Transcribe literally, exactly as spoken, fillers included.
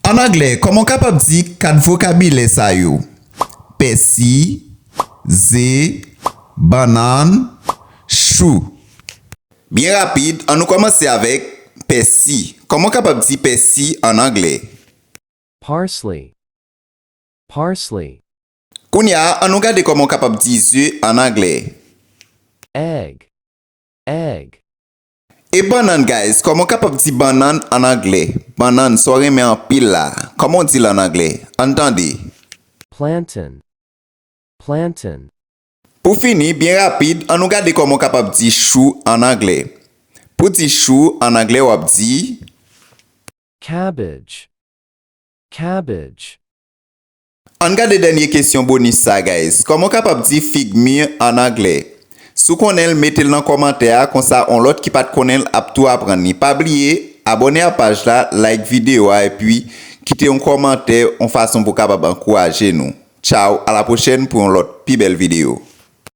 An anglè, kòman w kapab di kat vokabilè sa yo? Pèsi, ze, bannann, chou. Byen rapid, ann nou kòmanse avèk pèsi. Kòman w kapab di pèsi an anglè? Parsley. Parsley. Kounye a, ann nou gade kòman w kapab di ze an anglè. Egg. Egg. E bannann, guys, kòman w kapab di bannann an anglè? Bannann, sa w renmen anpil la. Kòman w di l an anglè? Ann tande. Plantain. Plantain. Pou fini, byen rapid, ann nou gade kòman w kapab di chou an anglè. Pou di chou an anglè, w ap di. Cabbage. Cabbage. Ann gade dènye kesyon bonis sa, guys. Kòman w kapab di fig mi an anglè? Si w konnen l, mete l nan kòmantè a, konsa yon lòt ki pa t konnen l ap tou aprann li. Pa bliye, abòne a paj la, like videyo a, epi kite yon kòmantè, yon fason pou w kapab ankouraje nou. Tchaw, a la pwochèn pou yon lòt pi bèl videyo.